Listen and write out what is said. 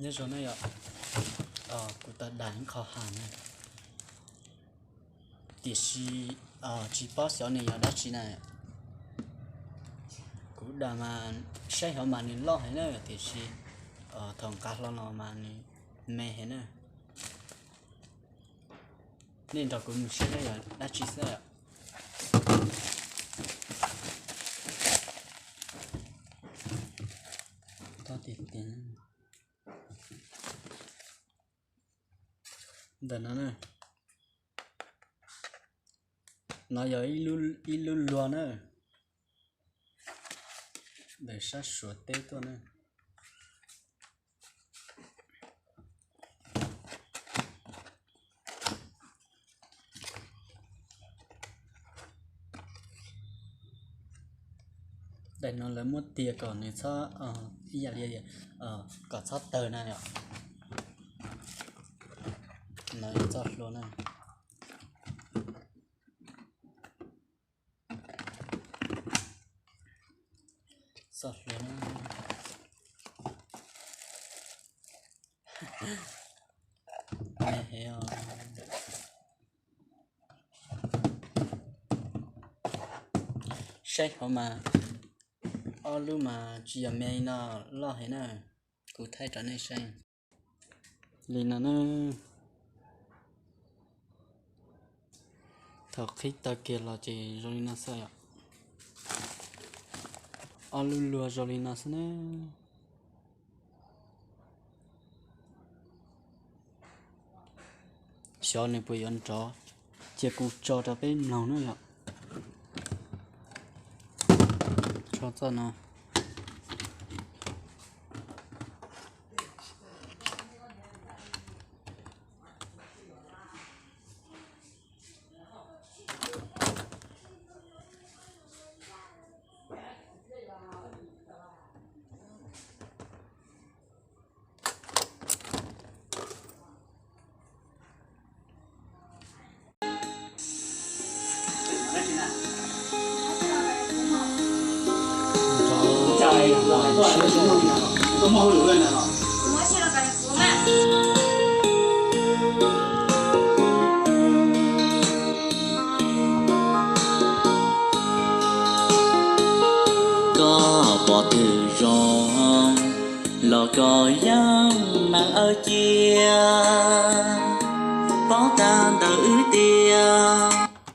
Nyob zoo na yom, kuv tau dam ib qho ham na, tiam sis tsis paub xyov nws yog dab tsi na. Kuv dam mas saib hov mas nws loj heev na, tiam sis thaum nqa hlo los mas nws me heev na. Nej nrog kuv mus saib seb yog dab tsi xwb. Ntawm no, no yog ib lub luag na, ntawm sab Suav teb tuaj na. Daim no lawv muab tiag kom nws txhob, ib yam li kom txhob tawg na yom. No yog txoj hlua na. Txoj hlua na. Saib hov mas, ob lub mas tsis yog me no, loj heev na. Kuv thaij rau nej saib li no na. Thaum qhib taw kiag los ces zoo li no xwb yom. Ob lub luag zoo li no xwb na. Xyov nws puas yuav nrov, cia kuv tso rau peb mloog na yom. Tso txoj no. Koj pom twg zoo los koj yeej meem aw cia, paub tag ntawm wb tias